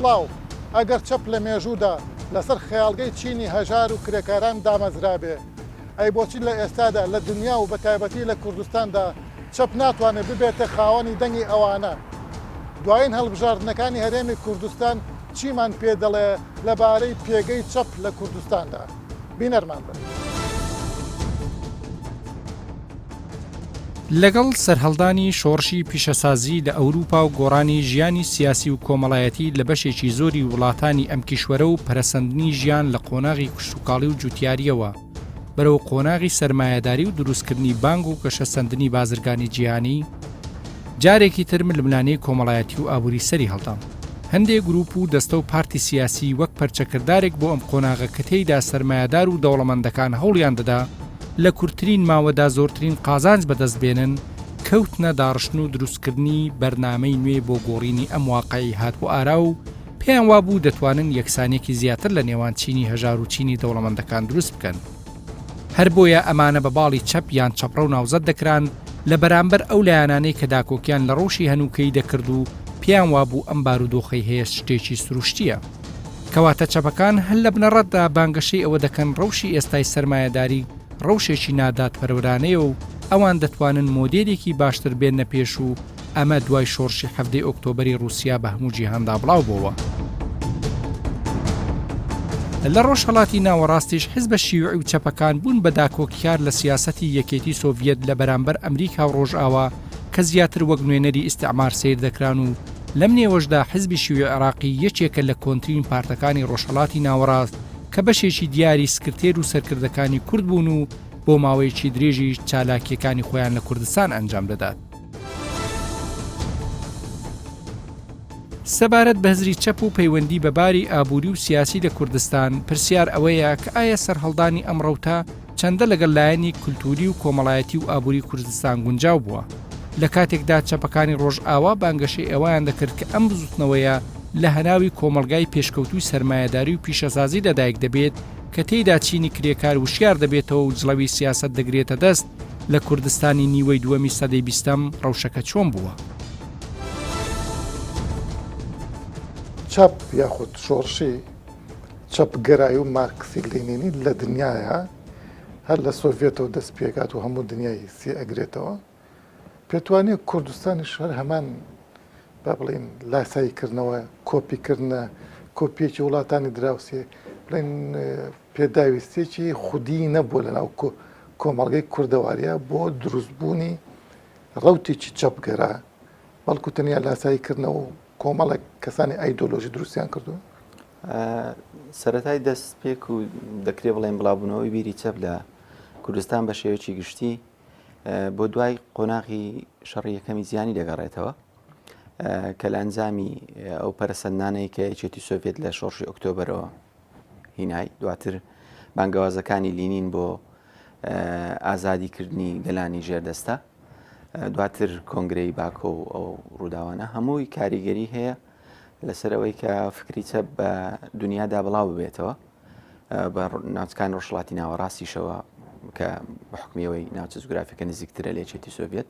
سڵاو، ئەگەر چەپ لە مێژوودا لەسەر خەیاڵگەی چینی هەژار و کرێکاران دامەزرابێ، ئەی بۆچی لە ئێستادا لە دنیا و بەتایبەتی لە کوردستاندا چەپ ناتوانێ ببێتە خاوەنی دەنگی ئەوانە؟ دوایین هەڵبژاردنەکانی هەرێمی کوردستان چیمان پێ دەڵێ لەبارەی پێگەی چەپ لە کوردستاندا؟ بینەرمان بن. لەگەڵ سەرهەڵدانی شۆڕشی پیشەسازی لە ئەوروپا و گۆڕانی ژیانی سیاسی و کۆمەڵایەتی لە بەشێکی زۆری وڵاتانی ئەم کیشوەرە و پەرەسەندنی ژیان لە قۆناغی کشتوکاڵی و جوتیارییەوە بەرەو قۆناغی سەرمایەداری و دروستکردنی بانک و گەشەسەندنی بازرگانی جیهانی، جارێکی تر ململانێی کۆمەڵایەتی و ئابووری سەری هەڵدا. هەندێ گروپ و دەستە و پارتی سیاسی وەک پەرچەکردارێک بۆ ئەم قۆناغە کە تێیدا سەرمایەدار و دەوڵەمەندەکان هەوڵیان دەدا لە کورتترین ماوەدا زۆرترین قازانج بەدەست بێنن، کەوتنە داڕشتن و دروستکردنی بەرنامەی نوێ بۆ گۆڕینی ئەم واقعەی هاتبووئارا و پێیان وابوو دەتوانن یەکسانیەکی زیاتر لە نێوان چینی هەژار و چینی دەوڵەمەندەکان دروست بکەن. هەر بۆیە ئەمانە بە باڵی چەپ یان چەپڕەو ناوزەد دەکران لە بەرامبەر ئەو لایەنانەی کە داکۆکیان لە ڕەوشی هەنووکەیی دەکرد و پێیان وابوو ئەم بارودۆخەی هەیە شتێکی سروشتییە. کەواتە چەپەکان هەر لە بنەڕەتدا بانگەشەی ئەوە دەکەن ڕەوشی ئێستای سەرمایەداری ڕەوشێکی نادادپەروەرانەیە و ئەوان دەتوانن مۆدێلێکی باشتر بێننە پێش و ئەمە دوای شۆڕشی حەڤدەی ئۆکتۆبەری ڕووسیا بە هەموو جیهاندا بڵاو بۆوە. لە ڕۆژهەڵاتی ناوەڕاستیش حزبە شیوعی و چەپەکان بوون بە داکۆکیکار لە سیاسەتی یەکێتی سۆڤیەت لە بەرامبەر ئەمریکا و ڕۆژئاوا کە زیاتر وەک نوێنەری ئیستعمار سەیر دەکران و لەم نێوەشدا حزبی شیوعی عێراقی یەکێکە لە کۆنترین پارتەکانی ڕۆژهەڵاتی ناوەڕاست کە بەشێکی دیاری سکرتێر و سەرکردەکانی کورد بوون و بۆ ماوەیەکی درێژیش چالاکییەکانی خۆیان لە کوردستان ئەنجام دەدات. سەبارەت بە هزری چەپ و پەیوەندی بە باری ئابووری و سیاسی لە کوردستان، پرسیار ئەوەیە کە ئایا سەرهەڵدانی ئەم ڕەوتە چەندە لەگەڵ لایەنی کولتووری و کۆمەڵایەتی و ئابووری کوردستان گونجاو بووە؟ لە کاتێکدا چەپەکانی ڕۆژئاوا بانگەشەی ئەوەیان دەکرد کە ئەم بزووتنەوەیە لە هەناوی کۆمەڵگای پێشکەوتووی سەرمایەداری و پیشەسازی لەدایک دەبێت کە تێیدا چینی کرێکار وشیار دەبێتەوە و جڵەوی سیاسەت دەگرێتە دەست، لە کوردستانی نیوەی دووەمی سەدەی بیستەم ڕەوشەکە چۆن بووە؟ چەپ یاخود شۆڕشی چەپگەرایی و مارکسی لینینی لە دنیایا هەر لە سۆڤێتەوە دەست پێکات و هەموو دنیای سێ ئەگرێتەوە پێتوانیە کوردستانیش هەر هەمان با بڵێین لاسایی کردنەوە کۆپی کردنە کۆپیەکی وڵاتانی دراوسێ بڵێن پێداویستیەکی خودی نەبووە لەناو کۆمەڵگەی کوردەواریە بۆ دروستبوونی ڕەوتێکی چەپگەرا بەڵکو تەنیا لاسایی کردنەوە و کۆمەڵێک کەسانی ئایدۆلۆژی دروستیان کردووە. سەرەتای دەست پێک و دەکرێ بڵێن بڵاوبوونەوەی بیری چەپ لە کوردستان بە شێوەیەکی گشتی بۆ دوای قۆناغی شەڕی یەکەمی جیهانی دەگەڕێتەوە کە لە ئەنجامی ئەو پەرەسەندنانەی کە یەکێتی سۆڤێت لە شۆڕشی ئۆکتۆبەرەوە هینای دواتر بانگەوازەکانی لینین بۆ ئازادیکردنی گەلانی ژێردەستە دواتر کۆنگرەی باکۆ و ئەو ڕووداوانە هەمووی کاریگەری هەیە لەسەر ئەوەی کە فکری چەپ بە دنیادا بڵاو ببێتەوە بە ناوچەکانی ڕۆژهەڵاتی ناوەڕاستیشەوە کە بە حکمیەوەی ناوچە جوگرافیەکە نزیکترە لە یەکێتی سۆڤێت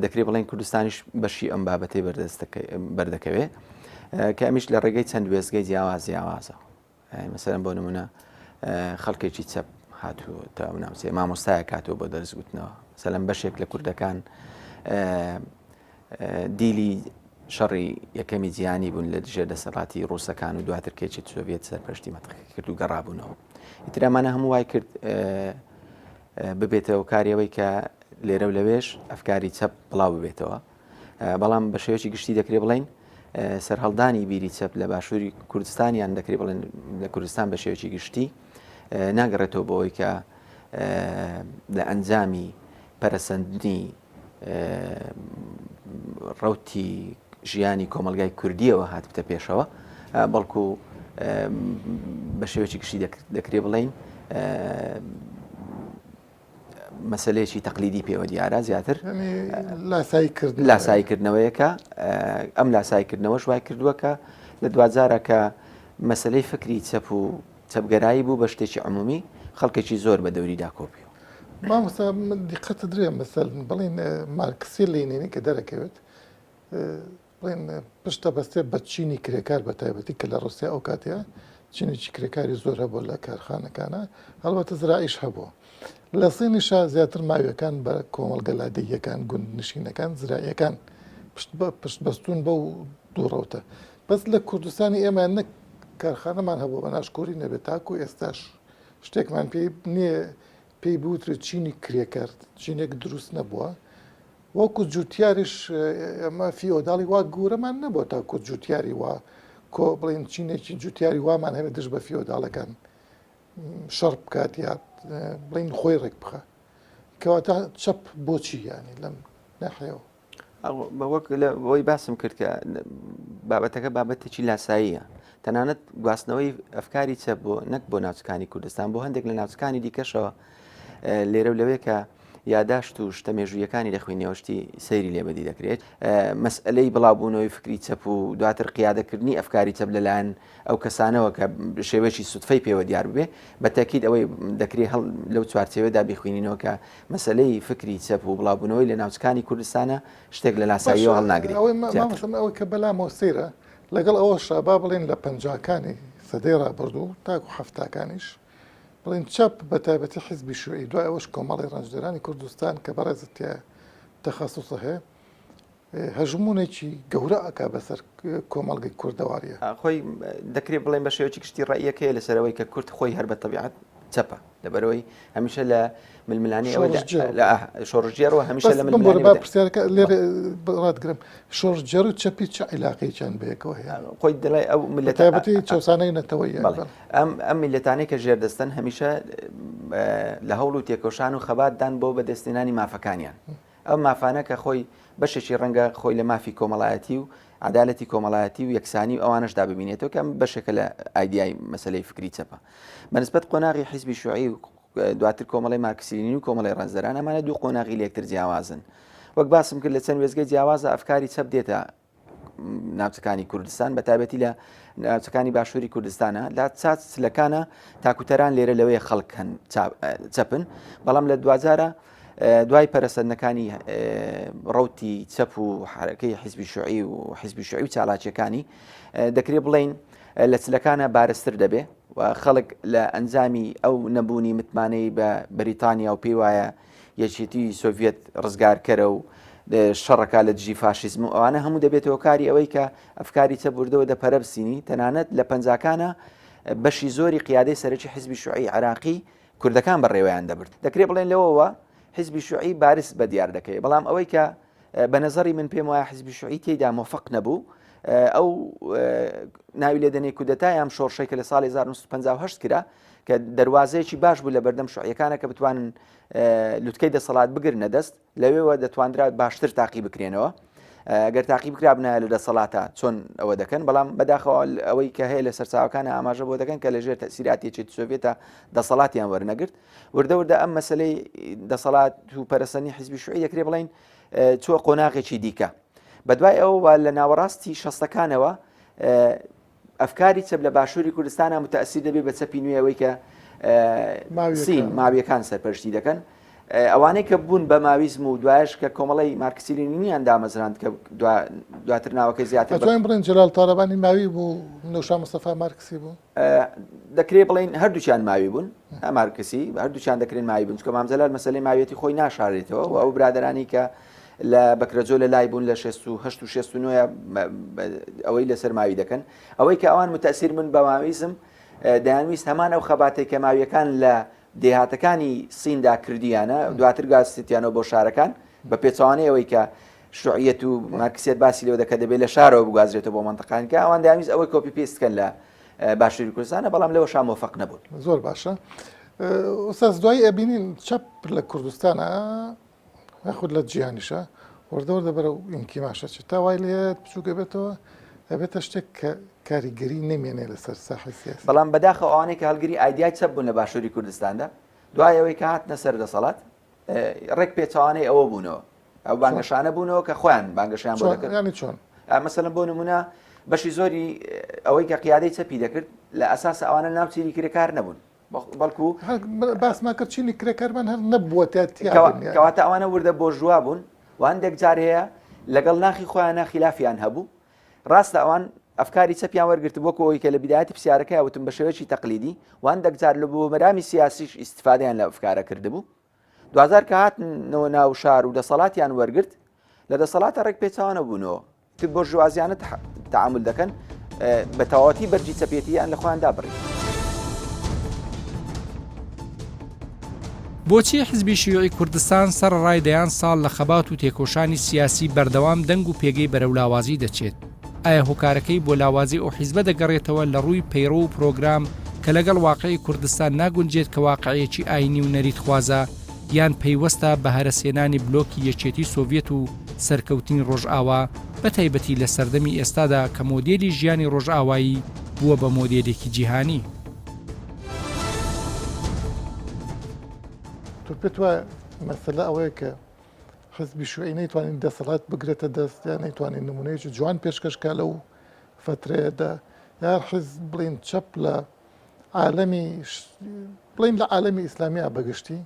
دەکرێت بڵێن کوردستانیش بەشی ئەم بابەتەی بەردەکەوێ کە ئەمیش لە ڕێگەی چەند وێستگەی جیاواز جیاوازە مەسەرەن بۆ نمونە خەڵکێکی چەپ هاتوو تا ئەو ناوچەیە مامۆستایە کاتەوە بۆ دەرس گوتنەوە سەلم بەشێک لە کوردەکان دیلی شەڕی یەکەمی جیهانی بوون لە دژێ دەسەڵاتی ڕووسەکان و دواتر کێچی سۆڤێت سەرپەرشتی مەتەقەکە کرد و گەڕابوونەوە ئیتر ئەمانە هەموو وای کرد ببێتەوە کاریەوەی کە لێرە و لەوێش ئەفکاری چەپ بڵاو ببێتەوە بەڵام بە شێوەیەکی گشتی دەکرێت بڵین سەرهەڵدانی بیری چەپ لە باشووری کوردستان یان دەکرێت بڵێن لە کوردستان بە شێوەیەکی گشتی ناگەڕێتەوە بۆ ئەوەی کە لە ئەنجامی پەرەسەندنی ڕەوتی ژیانی کۆمەلگای کوردیەوە هاتبتە پێشەوە بەڵکو بە شێوەیەکی گشتی دەکرێت بڵین مەسلەیەکی تەقلیدی پێوە دیارە زیاتر لاساییکردنەوەیەکە ئەم لاساییکردنەوەش وای کردووە کە لە دوجارە کە مەسلەی فکری چەپ و چەپگەرایی بوو بە شتێکی عمومی خەڵکێکی زۆر بە دەوریدا کۆبیەوە. مامۆستا من دیقەتت درێ مەسەل بڵین مارکسی لینینی کە دەرەکەوێت. بڵێن پشت دەبەستێ بە چینی کرێکار بە تایبەتی کە لە ڕوسیا ئەو کاتەیە چینێکی کرێکاری زۆر هەبوو لە کارخانەکانە هەڵبەتە زرائیش هەبوو لە سینیشا زیاتر ماویەکان بە کۆمەڵگە لادێیەکان گوندنشینەکان زرائیەکان پشت بە پشت بەستون بەو دوو ڕەوتە بەس لە کوردستانی ئێمە نەک کارخانەمان هەبوو بە ناشکۆری نەبێت تاکو ئێستاش شتێکمان پێی نییە پێی بوترێت چینی کرێکار چینێک دروست نەبووە وەکو جوتیاریش ئێمە فیۆداڵی وا گەورەمان نەبووە تاکو جوتیاری وا کۆ بڵێن چینێکی جوتیاری وامان هەبێت دژ بە فیۆداڵەکان شەڕ بکات یا بڵین خۆی ڕێک بخە کەواتە چەپ بۆچی یانی لەم ناحەیەوە وەک لەوەی باسم کرد کە بابەتەکە بابەتێکی لاساییە تەنانەت گواستنەوەی ئەفکاری چەپ بۆ نەک بۆ ناوچەکانی کوردستان بۆ هەندێک لە ناوچەکانی دیکەشەوە لێرە و لەوێ کە یاداشت و شتە مێژوویەکانی دەخوێنیەوە شتی سەیری لێ بەدی دەکرێت مەسئلەی بڵاوبوونەوەی فکری چەپ و دواتر قیادەکردنی ئەفکاری چەپ لەلایەن ئەو کەسانەوە کە شێوەیەکی سودفەی پێوە دیار ببێ بە تەکید ئەوەی دەکرێت هەڵ لەو چوارچێوەدا بیخوێنینەوە کە مەسەلەی فکری چەپ و بڵاوبوونەوەی لە ناوچەکانی کوردستانە شتێک لە لاساییەوە هەڵناگرێت. ئەوەی مامۆستا من ئەوەی کە بەلامەوە سەیرە لەگەڵ ئەوەشا با بڵێین لە پەنجاکانی سەدەی ڕابردوو تاکو حەفتاکانیش بڵێین چەپ بە تایبەتی حیزبی شوعی دوای ئەوەش کۆمەڵی ڕەنجدەرانی کوردستان کە بەڕێزت تیا تەخەسوسە هەیە هەژموونێکی گەورە ئەکا بەسەر کۆمەڵگەی کوردەواریە. خۆی دەکرێت بڵێن بە شێوەیەکی گشتی ڕەئیەکەیە لەسەر ئەوەی کە کورد خۆی هەر بە تەبیعەت چەپە لەبەرەوەی هەمیشە لە ململانێ شۆڕشگێڕەوە هەمیشە لە ململانێ با پرسیارەکە لێرە ڕاتگرم شۆڕشگێڕ و چەپی چ عیلاقەیەکیان بەیەکەوە هەیە؟ خۆی دەڵێ ئەو میللەتە تایبەتی چەوسانەی نەتەوەیە ئەم ئەم میللەتانەی کە ژێردەستن هەمیشە لە هەوڵ و تێکۆشان و خەباتدان بۆ بەدەستهێنانی مافەکانیان ئەو مافانە کە خۆی بەشێکی ڕەنگە خۆی لە مافی کۆمەڵایەتی و عەدالەتی کۆمەڵایەتی و یەکسانی و ئەوانەشدا ببینێتەوە کە ئەم بەشێکە لە ئایدیای مەسەلەی فکری چەپە. بە نسبەت قۆناغی حیزبی شوعی و دواتر کۆمەڵی مارکسیلینی و کۆمەڵی ڕەنجدەران ئەمانە دوو قۆناغی لەیەکتر جیاوازن. وەک باسم کرد لە چەند وێستگەی جیاوازە ئەفکاری چەپ دێتە ناوچەکانی کوردستان بە تایبەتی لە ناوچەکانی باشووری کوردستانە لە چات چلەکانە تاکوتەران لێرە لەوەیە خەڵک هەن چەپن بەڵام لە دوجارە دوای پەرەسەندنەکانی ڕوتی چەپ و حرەکەی حیزبی شوعی و حیزبی شوعی و چالاکیەکانی دەکرێت بڵین لە چلەکانە بارستر دەبێ و خەڵک لە ئەنجامی ئەو نەبوونی متمانەی بە بەریتانیا و پێی وایە یەکێتی سۆڤیەت ڕزگارکەرە و شەڕەکە لە دژی فاشیزم و ئەوانە هەموو دەبێتە هۆکاری ئەوەی کە ئەفکاری چەپ وردەوە دە پەرە بسینی تەنانەت لە پەنجاکانە بەشی زۆری قیادەی سەرەکی حزبی شوعی عراقی کوردەکان بەڕێوەیان دەبرد دەکرێت بڵێن لەوەوە حزبی شوعی بارس بە دیار دەکەوێت بەڵام ئەوەی کە بە نەزەڕی من پێم وایە حزبی شوعی تێیدا مۆفق نەبوو ئەو ناوی لێ دەنێ کودەتا یان شۆڕشەی کە لە ساڵی 1958 کرا کە دەواازەیەکی باش بوو لە بەردەم شوعیەکانە کە بتوانن لوتکەی دەسەڵات بگرنە دەست لەوێوە دەتواندرا باشتر تاقی بکرێنەوە گەر تاقی بکرابنایە لە دەسەڵاتە چۆن ئەوە دەکەن بەڵام بەداخەوە ئەوەی کە هەیە لە سەرچاوەکانە ئاماژە بۆ دەکەن کە لەژێر تەسیراتی یەکێتی سۆڤێتە دەسەڵاتیان وەرنەگرت وردە وردە ئەم مەسلەی دەسەڵات و پەرەسەنی حیزبی شوعی دەکرێ بڵین چوە قۆناغێکی دیکە بەدوای ئەوە لە ناوەڕاستی شەستەکانەوە ئەفکاری چەپ لە باشووری کوردستانە متەسیر دەبێت بە چەپی نوێەوەی کە سین ماویەکان سەرپەرشتی دەکەن ئەوانەی کە بوون بە ماویزم و دوایش کە کۆمەڵی مارکسی لینینیان دامەزراند کە دواتر ناوەکەی زیاتر بڵێن جلال تاالبانی ماوی بوو نەوشا مستەفا مارکسی بوو دەکرێ بڵێین هەردووکیان ماوی بوون مارکسی هەردووکیان دەکرێن ماوی بوون چونکە مام جەلال مەسەلەی ماویەتی خۆی ناشارێتەوە و ئەو برادەرانی کە لە بەکرەجۆ لە لای بوون لە 68 و 69 ئەوەی لەسەر ماوی دەکەن ئەوەی کە ئەوان متەسیر من بە ماویزم دەیانویست هەمان ئەو خەباتێک کە ماویەکان لە دێهاتەکانی سیندا کردیانە دواتر گواستیانەوە بۆ شارەکان بە پێچەوانەی ئەوەی کە شوعیەت و مارکسیەت باسی لەوە دەکە دەبێت لە شارەوە بگوازرێتەوە بۆ مەنتەقان کە ئەوان دەیانویست ئەوەی copy paste کەن لە باشووری کوردستانە بەڵام لەوە شا مۆفەق نەبوون. زۆر باشە ئوستاز دوایی ئەبینین چەپ لە کوردستانە یاخود لە جیهانیشە وردە وردە بەرەو ئینکیماشە چێت تا وای لێ بچووکە بێتەوە ئەبێتە شتێک کە کاریگەری نەمێنێ لەسەر ساحی سیاسی. بەڵام بەداخەوە ئەوانەی کە هەڵگری ئایدیای چەپ بوون لە باشووری کوردستاندا دوای ئەوەی کە هاتنە سەر دەسەڵات ڕێک پێچەوانەی ئەوە بوونەوە ئەو بانگەشانە بوونەوە کە خۆیان بانگەشیان بۆ دەکرد ینی چۆن مەسەلەن بۆ نمونە بەشی زۆری ئەوەی کە قیادەی چەپی دەکرد لە ئەساس ئەوانە ناو چینی کرێکار نەبوون بەڵکو باسما کرد چینی کرێکارمان هەر نەبووە کەواتە ئەوانە وردە بۆرژوا بوون و هەندێک جار هەیە لەگەڵ ناخی خۆیانە خلافیان هەبوو. ڕاستە ئەوان ئەفکاری چەپیان وەرگرت وەکو ئەوەی کە لە بیدایەتی پرسیارەکەیا وتم بە شێوەیەکی تەقلیدی و هەندێک جار لە بۆ مەرامی سیاسیش ئیستفادەیان لە ئەفکارە کردبوو دواجار کە هاتنەوە ناو شار و دەسەڵاتیان وەرگرت لە دەسەڵاتە ڕێک پێچوانە بوونەوە تر بۆرژوازیانە تەعامول دەکەن بە تەواوەتی بەرگی چەپێتیان لە خۆیان دابڕی. بۆچی حزبی شیوعی کوردستان سەرەڕای دەیان ساڵ لە خەبات و تێکۆشانی سیاسی بەردەوام دەنگ و پێگەی بەرەو لاوازی دەچێت؟ ئایا هۆکارەکەی بۆ لاوازی ئەو حیزبە دەگەڕێتەوە لە ڕووی پەیڕەو و پرۆگرام کە لەگەڵ واقعی کوردستان ناگونجێت کە واقعێکی ئاینی و نەریتخوازە یان پەیوەستە بە هەرەسهێنانی بلۆکی یەکێتی سۆڤیەت و سەرکەوتنی ڕۆژئاوا بە تایبەتی لە سەردەمی ئێستادا کە مۆدێلی ژیانی ڕۆژئاوایی بووە بە مۆدێلێکی جیهانی؟ تۆ پێت وایە مەسەلە ئەوەیە کە حزبی شوعی نەیتوانی دەسەڵات بگرێتە دەست یا نەیتوانی نمونەیەکی جوان پێشکەش کا لەو فترەیەدا یا حزب بڵین چەپ لە عالەمی بڵین لە عالەمی ئیسلامیا بەگشتی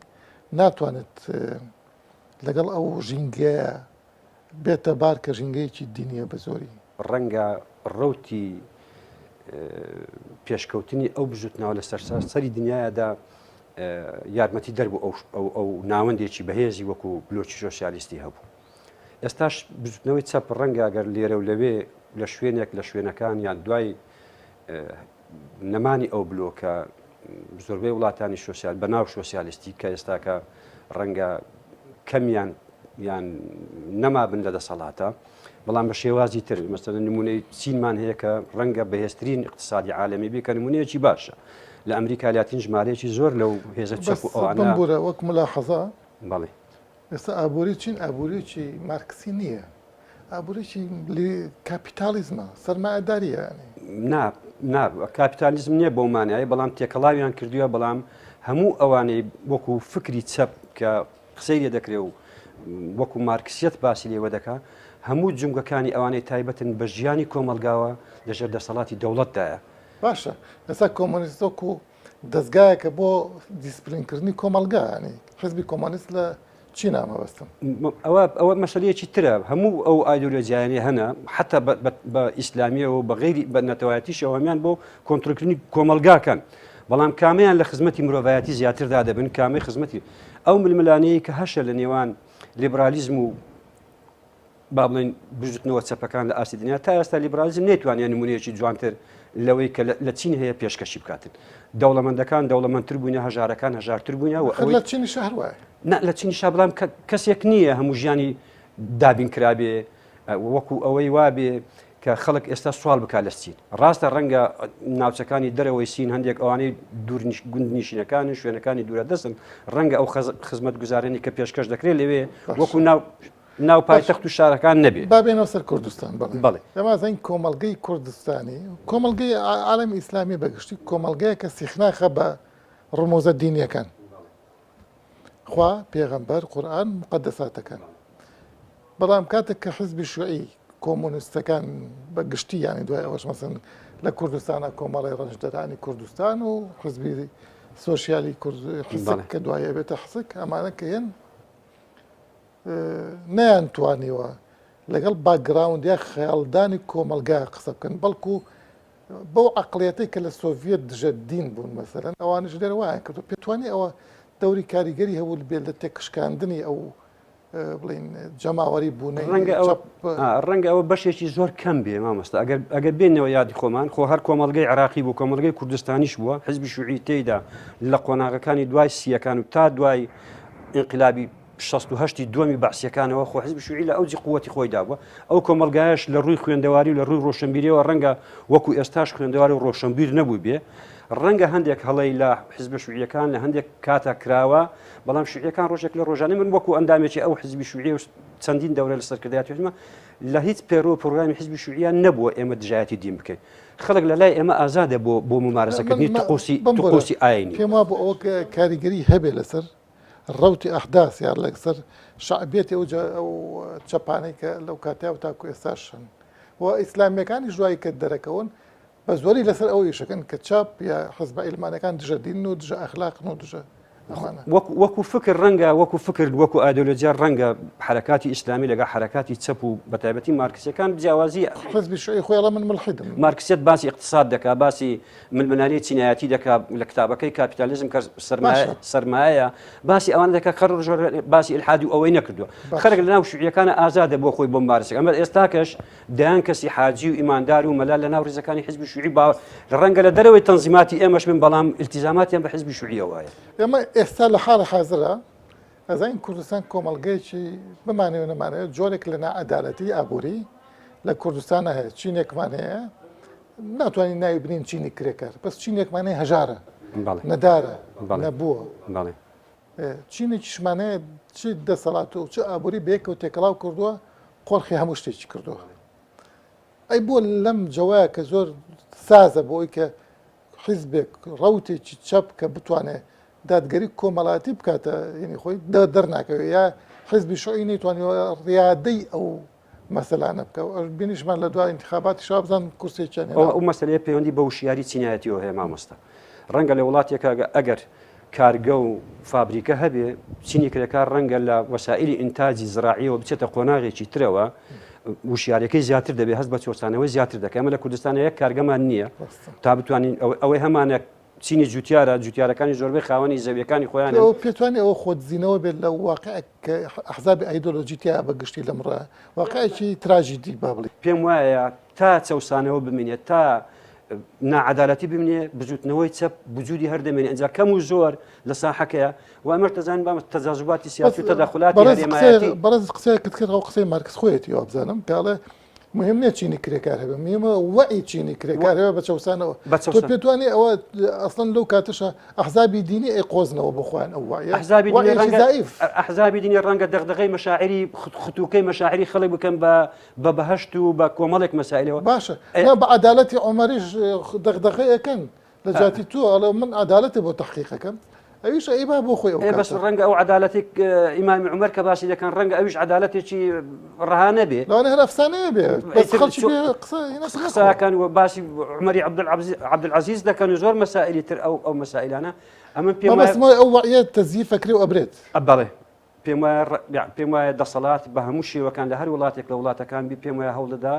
ناتوانێت لەگەڵ ئەو ژینگەیە بێتە بار کە ژینگەیەکی دینیە بە زۆری. ڕەنگە ڕەوتی پێشکەوتنی ئەو بزوتنەوە لە سەرتاسەری دنیادا یارمەتی دەربوو ئەو ئەو ناوەندێکی بەهێزی وەکو بلۆکی سۆسیالیستی هەبوو. ئێستاش بزوتنەوەی چەپ ڕەنگە گەر لێرە و لەوێ لە شوێنێک لە شوێنەکان یان دوای نەمانی ئەو بلۆکە زۆربەی وڵاتانی سۆسیال بەناو سۆسیالیستی کە ئێستاکە ڕەنگە کەمیان یان نەمابن لە دەسەڵاتە بەڵام بە شێوازی تر مەسەلەن نمونەی چینمان هەیە کە ڕەنگە بەهێزترین اقتصادی عالەمی بێ کە نمونەیەکی باشە لە ئەمریکا لاتین ژمارەیەکی زۆر لەو هێزە چەپ و ئەوانە بورە وەک ملاحەزە بەڵێ ئێستا ئابووری چین ئابووریی مارکسی نییە ئابووریی کاپیتالیزمە سەرمایەداریە یانی. نا نا کاپیتالیزم نییە بەو مانایە بەڵام تێکەڵاویان کردووە بەڵام هەموو ئەوانەی وەکو فکری چەپ کە قسەی لێ دەکرێ و وەکو مارکسیەت باسی لێوە دەکا هەموو جومگەکانی ئەوانەی تایبەتن بە ژیانی کۆمەڵگاوە لەژێر دەسەڵاتی دەوڵەتدایە. باشە ئێستا کۆمۆنیست وەکو دەزگایەکە بۆ دیسپلینکردنی کۆمەڵگا یانی حزبی کۆمۆنیست لە چینا مەبەستم. ئەوە ئەوە مەسەلەیەکی ترە هەموو ئەو ئایدۆلۆجیایانەی هەنە حتا بە ئیسلامیەوە بە غەیری بە نەتەوایەتیشەوە هەمیان بۆ کۆنترۆلکردنی کۆمەڵگاکەن بەڵام کامیان لە خزمەتی مرۆڤایەتی زیاتردا دەبن کامی خزمەتی ئەو ململانەیە کە هەشە لە نێوان لیبرالیزم و با بڵێین بزوتنەوە چەپەکان لە ئاستی دنیا تا ئێستا لیبرالیزم نەیتوانیە نمونەیەکی جوانتر لەوەی کە لە چین هەیە پێشکەشی بکاتن دەوڵەمەندەکان دەوڵەمەندتر بووینە هەژارەکان هەژارتر بووینە و ئەوەی لە چینیشا هەر وایە. نا لە چینیشا بەڵام کەسێک نییە هەموو ژیانی دابین کرابێ وەکو ئەوەی وابێ کە خەڵک ئێستا سوال بکات لە سین ڕاستە ڕەنگە ناوچەکانی دەرەوەی سین هەندێک ئەوانەی دوور گوندنیشینەکان و شوێنەکانی دوورە دەستن ڕەنگە ئەو خزمەت گوزارێنی کە پێشکەش دەکرێت لەوێ وەکو ناو ناو پایتەخت و شارەکان نەبێ. با بێینەوە سەر کوردستان. بەڵێ. بەڵێ. ئێمە ئەزانین کۆمەڵگەی کوردستانی، کۆمەڵگەی عالەمی ئیسلامی بە گشتی کۆمەڵگەیەکە سیخناخە بە ڕموزە دینیەکان. خوا، پێغەمبەر، قورئان، موقەدەساتەکان. بەڵام کاتێک کە حزبی شیوعی، کۆمۆنیستەکان بە گشتی یانی دوای ئەوەش مەسەن لە کوردستانە کۆمەڵی ڕەنجدەرانی کوردستان و حزبی سۆسیالی کورد حسک کە دوای ئەبێتە حسک ئەمانە کە هێن نەیانتوانیوە لەگەڵ باکگراوند یا خەیاڵدانی کۆمەڵگا قسە بکەن، بەڵکو بەو عەقڵیەتەی کە لە سۆڤیەت دژە دین بوون مەسەلەن ئەوانیش لێرە وایان کردو پێتوانی ئەوە دەوری کاریگەری هەبوو بێت لە تێکشکاندنی ئەو بڵین جەماوەری بوونەی ڕەنگە ئەوە ڕەنگە ئەوە بەشێکی زۆر کەم بێ مامۆستا ئەگەر ئەگەر بێنەوە یادی خۆمان خۆ هەر کۆمەڵگەی عراقی بوو کۆمەڵگەی کوردستانیش بووە حزبی شوعی تێیدا لە قۆناغەکانی دوای سیەکان و تا دوای ئینقلابی 68 ی دووەمی بەعسیەکانەوە خۆ حزبی شوعی لە ئەوجی قوتی خۆیدا بووە ئەو کۆمەڵگایش لە ڕووی خوێندەواری و لە ڕووی ڕۆشنبیریەوە ڕەنگە وەکو ئێستاش خوێندەواری و ڕۆشنبیر نەبوو بێ ڕەنگە هەندێک هەڵەی لە حزب شوعیەکان لە هەندێک کاتا کراوە بەڵام شوعیەکان ڕۆژێک لە ڕۆژانی من وەکو ئەندامێکی ئەو حزبی شوعی و چەندین دەورە لە سەرکردایەتی حزبمە لە هیچ پەیڕەو و پرۆگرامی حزبی شوعیان نەبووە ئێمە دژایەتی دین بکەین خەڵک لە لای ئێمە ئازادە بۆ بۆ ممارەسەکردنی طقوسی طقوسی ئاینی پێم وابوو ئەوە کاریگەری هەبێ لەسەر ڕەوتی ئەحداس یان لەسەر شەعبیەتی ئەو ئەو چەپانەی کە لەو کاتیا و تاکو ئێستاش هەن و ئیسلامیەکانیش دوایی کە دەرەکەون بە زۆری لەسەر ئەوە ئیشەکەن کە چەپ یا حزبە عیلمانەکان دژە دینن و دژە ئەخلاقن و دژە. ئەمانە. وەکو فکر ڕەنگە وەکو فکر وەکو ئایدۆلۆجیا ڕەنگە حەرەکاتی ئیسلامی لەگەڵ حەرەکاتی چەپ و بەتایبەتی مارکسیەکان جیاوازی حزبی شوعی خۆی ئەڵێ من ملحیدم. مارکسیەت باسی ئیقتساد دەکا باسی ململانێی چینایەتی دەکا لە کتابەکەی کاپیتالیزم کە سەرمایە سەرمایە باسی ئەوان دەکا خەر باسی ئیلحادی و ئەوەی نەکردووە خەرک لە ناو شوعیەکانە ئازادە بۆ خۆی بۆ مارسێک ئەمە ئێستاکەش دەیان کەسی حاجی و ئیماندار و مەلا لە ناو ریزەکانی حزبی شوعی با ڕەنگە لە دەرەوەی تەنزیماتی ئێمەش بن بەڵام التیزاماتیان بە حزبی شوعیەوە هەیە. ئێمە ئێستا لە حاڵی حازرا ئەزانین کوردستان کۆمەڵگەیەکی بمانەوێ نەمانەوێ جۆرێک لە نائەدالەتی ئابووری لە کوردستانە هەیە چینێکمان هەیە ناتوانین ناوی بنین چینی کرێکار بەس چینێکمان هەیە هەژارە نەدارە نەبووە چینێکیشمان هەیە چ دەسەڵات و چ ئابووری بەیەکەوە تێکەڵاو کردووە قۆرخی هەموو شتێکی کردووە ئەی بۆ لەم جەوایە کە زۆر سازە بۆ ئەوی کە حیزبێک ڕەوتێکی چەپ کە بتوانێت دادگەری کۆمەڵاتی بکاتە ینی خۆی دەرناکەوێت یا حزبی شوعی نەیتوانیوە ڕیادەی ئەو مەسەلانە بکە بینیشمان لە دوای انتخاباتی شابزان کورسێکیان ئەو ئەو مەسەلەیە پەیوەندی بە وشیاری چینایەتیەوە هەیە مامۆستا ڕەنگە لە وڵاتێکا ئەگەر کارگە و فابریکە هەبێ چینی کرێکار ڕەنگە لە وەسائلی ئینتاجی زراعیەوە بچێتە قۆناغێکی ترەوە وشیارەکەی زیاتر دەبێت هەست بە چۆسانەوەی زیاتر دەکەم لە کوردستان یەک کارگەمان نییە تا بتوانین ئەوەی هەمانە چینی جوتیارە، جوتیارەکانی زۆربەی خاوەنی زەویەکانی خۆیانن. تۆ پێتوانیە ئەوە خۆدزینەوە بێت لە واقیعێک کە ئەحزابی ئایدۆلۆجی تیایە بە گشتی لەمڕۆ واقیعێکی تراژیدی با بڵێین. پێم وایە تا چەوسانەوە بمینێت، تا ناعەدالەتی بمینێ، بزوتنەوەی چەپ وجودی هەر دەمێنێ، ئینجا کەم و زۆر لە ساحەکەیە و ئەمەش دەزانین بە تەجازوباتی سیاسی و تەدەخولاتی هەرێمایەتی. بەڕێز قسەیەکت کرد ئەو قسەی مارکس خۆیەتی وابزانم کە ئەڵێ مهم نییە چینی کرێکار هەبێ مهمە وەعی چینی کرێکار هەبێ بە چەوسانەوە تۆ پێت وانیە ئەوە ئەسڵەن لەو کاتەشە ئەحزابی دینی ئەی قۆزنەوە بۆ خۆیان ئەو وەعیە ئەحزابی دینی ڕەنگە ئەحزابی دینی ڕەنگە دەغدەغەی مەشاعری ختوکەی مەشاعری خەڵک بکەن بە بە بەهەشت و بە کۆمەڵێک مەسائلەوە باشە بە عەدالەتی عومەریش دەغدەغەی ئەکەن لە جیاتی تۆ ئەڵێ من عەدالەتێ بۆ تەحقیق ئەکەم ئەویش ئەیبا بۆ خۆی ئەو بەس ڕەنگە ئەو عەدالەتێک ئیمامی عومەر کە باسی دەکەن ڕەنگە ئەویش عەدالەتێکی ڕەها نەبێ لەوانەیە هەر ئەفسانەیە بێ بەس خەڵکی پێ قسە قسەکان و باسی عومەری عەبدولعەزیز دەکەن و زۆر مەسائلی تر ئەو ئەو مەسائلانە ئەمن پێم وایە ئەو وەعیە تەزییف ئەکرێ و ئەبرێت. بەڵێ پێم وایە پێم وایە دەسەڵات بە هەموو شێوەکان لە هەر وڵاتێک لە وڵاتەکان بی پێم وایە هەوڵدەدا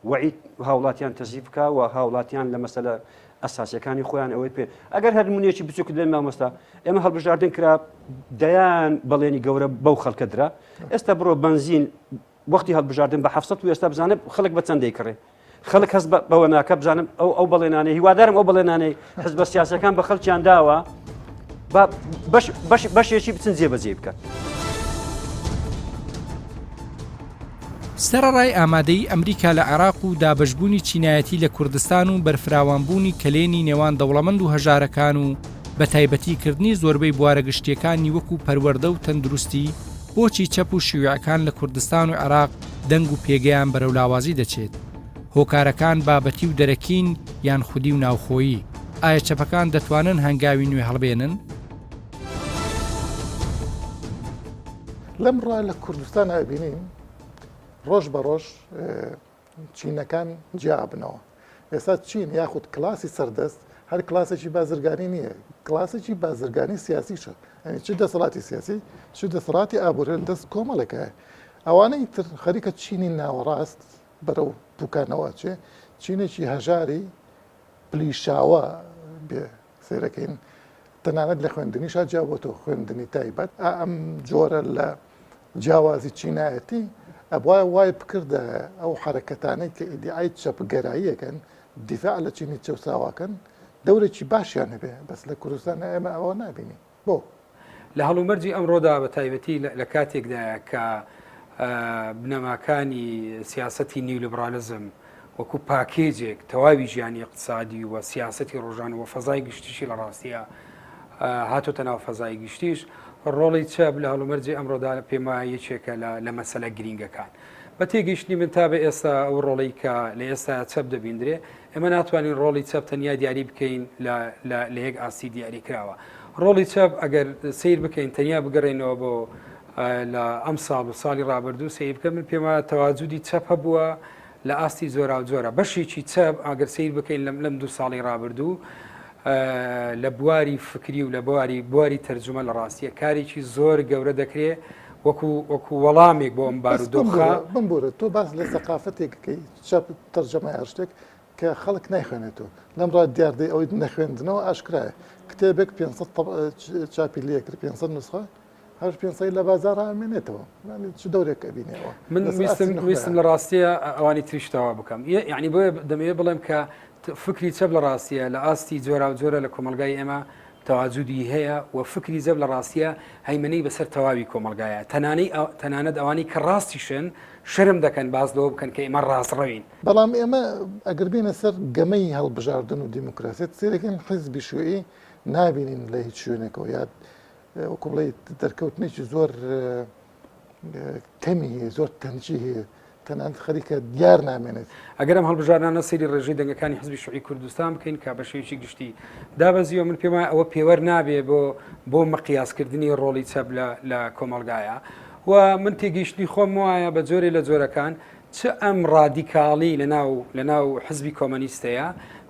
وەعی هاوڵاتیان تەزیف بکا و هاوڵاتیان لە مەسەلە ئەساسیەکانی خۆیان ئەوەی پێ ئەگەر هەر نمونەیەکی بچووکت بێن مامۆستا ئێمە هەڵبژاردن کرا دەیان بەڵێنی گەورە بەو خەڵکە درا ئێستا بڕۆ بەنزین وەختی هەڵبژاردن بە 700 و ئێستا بزانە خەڵک بە چەند دەیکڕێ خەڵک هەست بەوە ناکە بزانم ئەو ئەو بەڵێنانەی هیوادارم ئەو بەڵێنانەی حزبە سیاسەکان بە خەڵکیان داوە بەش بەشێکی بچن جێبەجێ بکەن. سەرەڕای ئامادەیی ئەمریکا لە عێراق و دابەشبوونی چینایەتی لە کوردستان و بەرفراوانبوونی کەلێنی نێوان دەوڵەمەند و هەژارەکان و بەتایبەتی کردنی زۆربەی بوارە گشتییەکانی وەکو پەروەردە و تەندروستی، بۆچی چەپ و شیوعەکان لە کوردستان و عێراق دەنگ و پێگەیان بەرەو لاوازی دەچێت؟ هۆکارەکان بابەتی و دەرەکین یان خودی و ناوخۆیی؟ ئایا چەپەکان دەتوانن هەنگاوی نوێ هەڵبێنن؟ لەمڕۆ لە کوردستان ئەبینین ڕۆژ بە ڕۆژ چینەکان جیابنەوە ئێستا چین یاخود کلاسی سەردەست هەر کلاسێکی بازرگانی نییە کلاسێکی بازرگانی سیاسیشە ئەنی چ دەسەڵاتی سیاسی چ دەسەڵاتی ئابووری لە دەست کۆمەڵێکە ئەوانەی تر خەریکە چینی ناوەڕاست بەرەو پوکانەوە چێ چینێکی هەژاری پلیشاوە بێ سەیرەکەین تەنانەت لە خوێندنیشا جیا بۆتەوە خوێندنی تایبەت ئا ئەم جۆرە لە جیاوازی چینایەتی ئەبوایە وای بکردایە ئەو حەرەکەتانەی کە ئیدیعای چەپگەراییەکەن دیفاع لە چینی چەوساواکەن دەورێکی باشیان هەبێ بەس لە کوردستان ئێمە ئەوە نابینین بۆ؟ لە هەڵومەرجی ئەمڕۆدا بە تایبەتی لە کاتێکدایە کە بنەماکانی سیاسەتی نیولیبرالیزم وەکو پاکێجێک تەواوی ژیانی اقتصادی و سیاسەتی ڕۆژان و فەزای گشتیشی لە ڕاستیە هاتۆتە ناو فەزای گشتیش ڕۆڵی چەپ لە هەڵومەرجی ئەمڕۆدا پێم وایە یەکێکە لە مەسەلە گرینگەکان. بە تێگەیشتنی من تا بە ئێستا ئەو ڕۆڵەی کە لە ئێستا چەپ دەبیندرێ ئێمە ناتوانین ڕۆڵی چەپ تەنیا دیاری بکەین لە یەک ئاستی دیاری کراوە. ڕۆڵی چەپ ئەگەر سەیر بکەین تەنیا بگەڕێینەوە بۆ لە ئەم ساڵ و ساڵی ڕابردوو سەیر بکەن من پێم وایە تەواجودی چەپ هەبووە لە ئاستی جۆراوجۆرە بەشێکی چەپ ئەگەر سەیر بکەین لەم لەم دوو ساڵی ڕابردوو. لە بواری فکری و لە بواری بواری تەرجومە لە ڕاستیە کارێکی زۆر گەورە دەکرێ وەکو وەکو وەڵامێک بۆ ئەم بارودۆخە. بمبورە تۆ باس لە سەقافەتێک ئەکەی چەپ تەرجەمەی هەر شتێک کە خەڵک نایخوێنێتەوە لەمڕا دیاردەی ئەوەی نەخوێندنەوە ئاشکرایە کتێبێک 500 چاپی لێکرد 500 نسخە هەر 500 لە بازاڕا ئەمێنێتەوە یانی چ دەورێک ئەبینێەوە من ویستم ویستم لە ڕاستیە ئەوانی تریشتەوە بکەم یعنی بۆیە دەمەوێت بڵێم کە فکری چەپ لە ڕاستیە لە ئاستی جۆراوجۆرە لە کۆمەڵگای ئێمە تەواجودی هەیە و فکری چەپ لە ڕاستیە هەیمەنەی بەسەر تەواوی کۆمەڵگایە تەنانەی تەنانەت ئەوانەی کە ڕاستیشن شەرم دەکەن باس لەوە بکەن کە ئێمە ڕاستڕەوین. بەڵام ئێمە ئەگەر بێینە سەر گەمەی هەڵبژاردن و دیموکراسیەت سەیرەکەین حیزبی شیوعی نابینین لە هیچ شوێنێکەوە یا وەکو بڵێیت دەرکەوتنێکی زۆر کەمی هەیە زۆر تەنکی هەیە تەنانەت خەریکە دیار نامێنێت. ئەگەر ئەم هەڵبژاردنانە سەیری ڕێژەی دەنگەکانی حزبی شوعی کوردستان بکەین کە بە شێوەیەکی گشتی دابەزیوە من پێم وایە ئەوە پێوەر نابێ بۆ بۆ مقیاسکردنی ڕۆڵی چەپ لە لە کۆمەڵگایە و من تێگەیشتنی خۆم وایە بە جۆرێ لە جۆرەکان چ ئەم ڕادیکاڵی لە ناو لە ناو حزبی کۆمەنیستەیە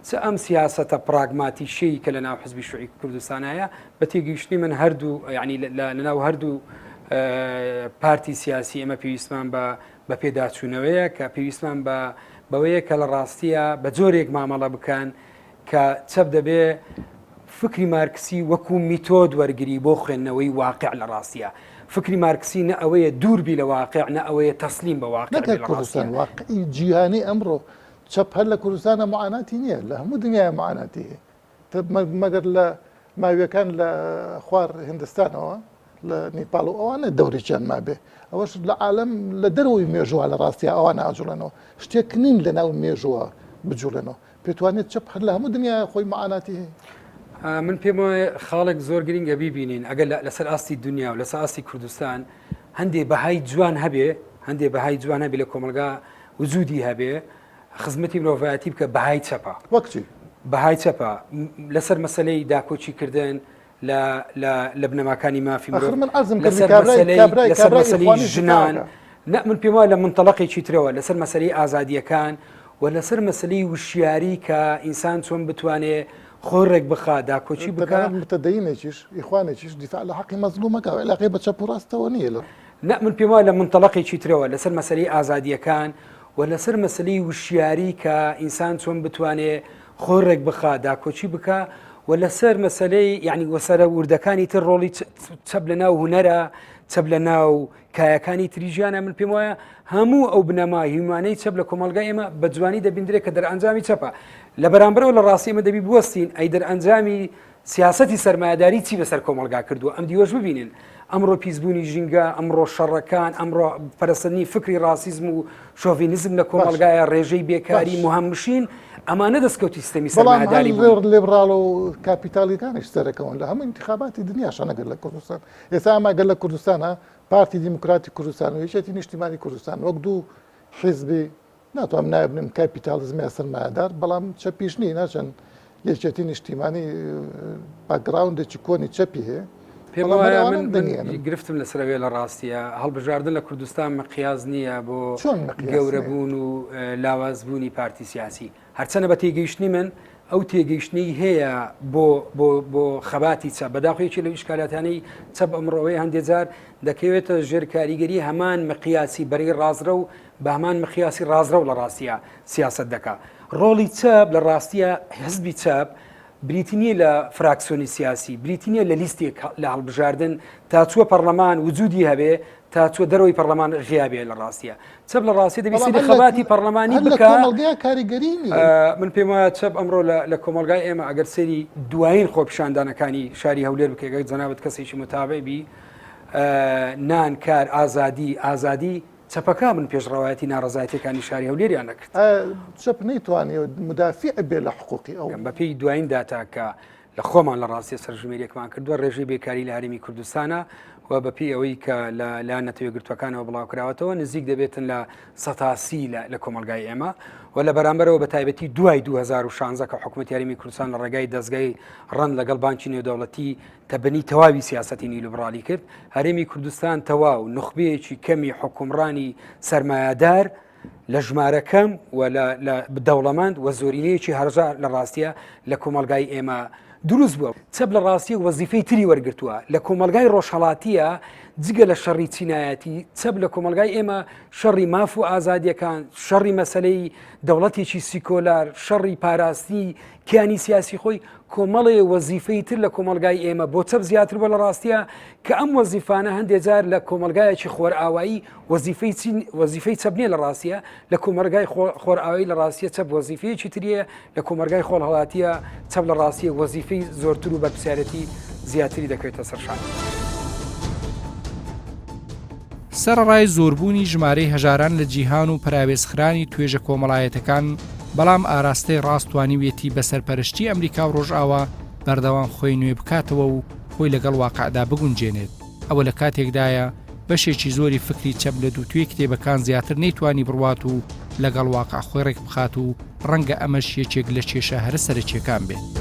چ ئەم سیاسەتە پراگماتیشەی کە لە ناو حزبی شوعی کوردستانایە بە تێگەیشتنی من هەردوو یعنی لە ناو هەردوو پارتی سیاسی ئێمە پێویستمان بە بە پێداچوونەوەیە کە پێویستمان بە بەوەیە کە لە ڕاستیە بە جۆرێک مامەڵە بکەن کە چەپ دەبێ فکری مارکسی وەکو میتۆد وەرگری بۆ خوێندنەوەی واقع لە ڕاستیە فکری مارکسی نە ئەوەیە دووربی لە واقع نە ئەوەیە تەسلیم بە واقع نەکە کوردستان واقعی جیهانی ئەمڕۆ چەپ هەر لە کوردستانە معاناتی نییە لە هەموو دنیای معاناتی هەیە مەگەر لە ماویەکان لە خوار هندستانەوە لە نیپاڵ و ئەوانە دەورێکیان مابێ ئەوەش لە عالم لە دەرەوەی مێژووە لە ڕاستیا ئەوانە ئاجوڵێنەوە شتێک نین لە ناو مێژووە بجوڵێنەوە پێتوانێت چەپ هەر لە هەموو دنیا خۆی معاناتی هەیە. من پێم وایە خاڵێک زۆر گرنگە بیبینین ئەگەر لەسەر ئاستی دنیا و لەسەر ئاستی کوردستان هەندێ بەهای جوان هەبێ هەندێ بەهای جوان هەبێ لە کۆمەلگا وجودی هەبێ خزمەتی مرۆڤایەتی بکە بەهای چەپە. وەک چی؟ بەهای چەپە لەسەر مەسەلەی داکۆکی کردن لە لە لە بنەماکانی مافی مرۆڤ ئاخر من عەرزم کردی لەسەر کابرای مەسەلەی کابرای لەسەر کابرای مەسەلەی ئیخوانیش دفاع ژنان ئەکا. نە من پێم وایە لە منتەڵەقێکی ترەوە لەسەر مەسەلەی ئازادییەکان و لەسەر مەسەلەی وشیاری کە ئینسان چۆن بتوانێ خۆی ڕێک بخا داکۆکی بکا. تەنانەت متەدەینێکیش ئیخوانێکیش دیفاع لە حەقی مەزلوم ئەکا عیلاقەی بە چەپ و ڕاستەوە نییە لە نە من پێم وایە لە منتەڵەقێکی ترەوە لەسەر مەسەلەی ئازادییەکان و لەسەر مەسەلەی وشیاری کە ئینسان چۆن بتوانێ خۆی ڕێک بخا داکۆکی بکا و لەسەر مەسەلەی یعنی وەسەرە وردەکانی تر ڕۆڵی چەپ لە ناو هونەرە چەپ لە ناو کایەکانی تری ژیانە من پێم وایە هەموو ئەو بنەما هیمانەی چەپ لە کۆمەلگای ئێمە بە جوانی دەبیندرێت کە دەرئەنجامی چەپە لە بەرامبەرەوە لە ڕاستی ئێمە دەبی بوەستین ئەی دەرئەنجامی سیاسەتی سەرمایەداری چی بەسەر کۆمەڵگا کردووە ئەم دیوەش ببینن ئەمڕۆ پیسبوونی ژینگە ئەمڕۆ شەڕەکان ئەمڕۆ پەرەسەندنی فکری ڕاسیزم و شۆڤینیزم لە کۆمەڵگایە ڕێژەی بێکاری مهەمشین ئەمانە دەستکەوتی سیستەمی سەرمایەداری بوون. لیبراڵ و کاپیتالیەکانیش سەرەکەون لە هەموو ئینتخاباتی دنیاشە نەگەر لە کوردستان ئێستا ئەمە گەر لە کوردستانە پارتی دیموکراتی کوردستان و یەکێتی نیشتیمانی کوردستان وەک دوو حیزبی ناتوانم ناوی بنێم کاپیتالیزم یا سەرمایەدار، بەڵام چەپیش نین، هەرچەند یەکێتی نیشتیمانی background ێکی کۆنی چەپی هەیە، پێم بەڵام هەر وایە ئەوانە من من دەنگیانن. گرفتم لەسەر ئەوەیە لە ڕاستیە هەڵبژاردن لە کوردستان مقیاس نییە بۆ چۆن مقیاس نییە؟ گەورەبوون و لاوازبوونی پارتی سیاسی هەرچەنە بە تێگەیشتنی من ئەو تێگەیشتنەی هەیە بۆ بۆ بۆ خەباتی چەپ بەداخۆ یەکێ لەو ئیشکالاتانەی چەپ ئەمڕۆوەی هەندێ جار دەکەوێتە ژێر کاریگەری هەمان مقیاسی بەرەی ڕاستڕەو بە هەمان مقیاسی ڕاستڕەو لە ڕاستیە سیاسەت دەکا ڕۆڵی چەپ لە ڕاستیە حزبی چەپ بریتی نییە لە فراکسیۆنی سیاسی بریتی نییە لە لیستێک لە هەڵبژاردن تا چووە پەڕلەمان وجودی هەبێ تا چووە دەرەوەی پەڕلەمان غیابێ لە ڕاستیە چەپ لە ڕاستی دەبی بەڵام سەیری هەر لە خەباتی پەڕلەمانی هەر لە بکا کۆمەڵگەیا کاریگەری نییە. من پێم وایە چەپ ئەمڕۆ لە لە کۆمەڵگای ئێمە ئەگەر سەیری دوایین خۆپیشاندانەکانی شاری هەولێر بکەی گەر جەنابت کەسێکی متابع بی نان کار ئازادی ئازادی چەپەکە من پێشڕەوایەتی ناڕەزایەتیەکانی شاری هەولێریان نەکرد. چەپ نەیتوانیوە مدافع بێ لە حقوقی ئەو. بەپێی دوایین داتا کە لە خۆمان لە ڕاستیە سەرژمێریەکمان کردووە ڕێژەی بێکاری لە هەرێمی کوردستانە و بەپێی ئەوەی کە لە لایەن نەتەوە یەکگرتووەکانەوە بڵاوکراوەتەوە نزیک دەبێتن لە سەتا 30 لە کۆمەڵگای ئێمە و لە بەرامبەرەوە بە تایبەتی دوای 2016 کە حکوومەتی هەرێمی کوردستان لە ڕێگای دەزگای ڕەند لەگەڵ بانکی نێودەوڵەتی تەبنی تەواوی سیاسەتی نیولیبرالی کرد هەرێمی کوردستان تەواو نوخبەیەکی کەمی حکومڕانی سەرمایەدار. لە ژمارە کەم و لە دەوڵەمەند و زۆرینەیەکی هەرژار لە ڕاستیە لە کۆمەڵگای ئێمە دروست بووە. چەپ لە ڕاستیە وەزیفەی تری وەرگرتووە لە کۆمەڵگای ڕۆژهەڵاتیە جگە لە شەڕی چینایەتی چەپ لە کۆمەڵگای ئێمە شەڕی ماف و ئازادیەکان شەڕی مەسەلەی دەوڵەتێکی سیکۆلار شەڕی پاراستنی کیانی سیاسی خۆی کۆمەڵێ وەزیفەی تر لە کۆمەڵگای ئێمە بۆ چەپ زیاتر بووە لە ڕاستیە کە ئەم وەزیفانە هەندێ جار لە کۆمەڵگایەکی خۆرئاوایی وەزیفەی چین وەزیفەی چەپ نییە لە ڕاستیە لە کۆمەرگای خۆرئاوایی لە ڕاستیە چەپ وەزیفەیەکی تریە لە کۆمەرگای خۆڵهڵاتیە چەپ لە ڕاستیە وەزیفەی زۆرتر و بەرپرسیارەتی زیاتری دەکەوێتە سەر شان. سەرەڕای زۆربوونی ژمارەی هەژاران لە جیهان و پەراوێزخرانی توێژە کۆمەڵایەتەکان، بەڵام ئاراستەی ڕاست توانیویەتی بە سەرپەرشتی ئەمریکا و ڕۆژئاوا بەردەوام خۆی نوێ بکاتەوە و خۆی لەگەڵ واقعدا بگونجێنێت. ئەوە لە کاتێکدایە بەشێکی زۆری فکری چەپ لە دووتوێی کتێبەکان زیاتر نەیتوانی بڕوات و لەگەڵ واقع خۆی ڕێکبخات و ڕەنگە ئەمەش یەکێک لە کێشە هەرە سەرەکییەکان بێت.